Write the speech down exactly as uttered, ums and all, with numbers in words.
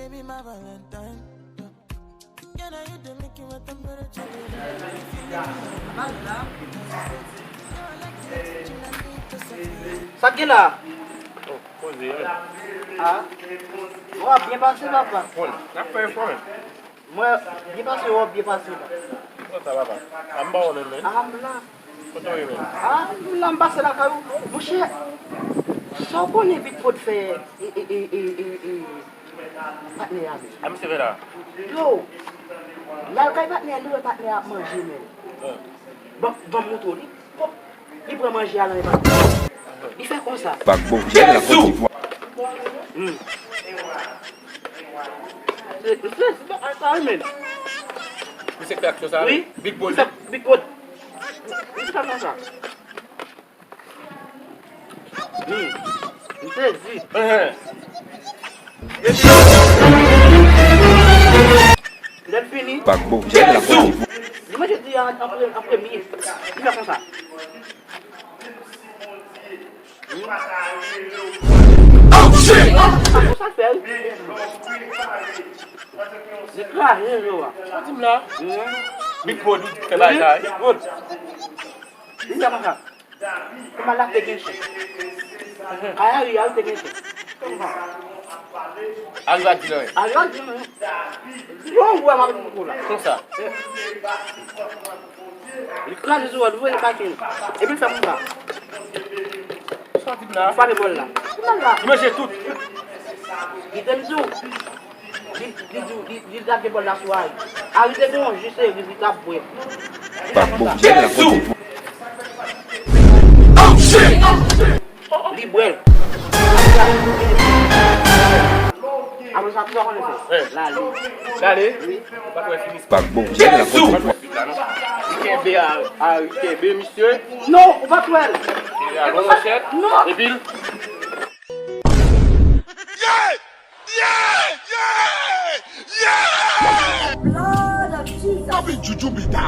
Baby, my Valentine. Can I hit the Mickey with temperature? Sa k gen la? Oh, poze, wi. Ah. W ap byen pase, papa. Bon, n ap fè efò, men. Mwen, byen pase, w ap byen pase la. Kòman sa, papa? A, m ba w menm, men. Ah, m la. Kote w ye menm? Ah, m la, m pase lakay ou. Monchè, sa w konnen Big Pod fè, e, e, e, e, e, e, patnè a, men. A, misye fè la? Yo, l al kay patnè a, li wè patnè a ap manje, men. Ban, ban m montre w li. Pòp, li pran manje a nan men patnè a. Li fè konsa. Pakbon, jèn la Kòt Divwa. Hmm. Se, se, se pa sa, men. Misye k fè aksyon sa, wi. Big Pod. Li fè, Big Pod. Li fè konsa. Hmm. M sezi. Ehe. Lè l fini. Pakbon, jèn la Kòt Divwa. Li manje di an, an pre-, an premye. Li fè konsa. Hmm. Ah, konsa l fè, wi. Li kraze yo a. Sa w di m la? Hmm. Big Pod, ou fè bagay sa, wi. Big Pod. Li fè konsa. Kòman l ap te gen chen? Kay Ari a, li te gen chen. Kòman? Ari pa di anyen. Ari pa di anyen. Yon wè m ap di pou la. Konsa. Li kraze sou wòl, li voye l bak. Epi l fè konsa. Sa w di m la? Li frape bòl la. Li manje tout. Li te m di w. Li, li, li, li, li lage bòl la sou Ari. Ari te gen yon ji seri li t ap bwè. Li fè konsa. Li bwè l. Apre sa, tout sa w konnen fè. Lale. Lale? Wi. Ou pa t wè fini. Li kenbe a, Ari kenbe, misye. Non, ou pa t wè l. Li al yon manchèt. Non. Epi l. Yeah! Yeah! Yeah! Yeah! Blood of Jesus. Abi juju bita.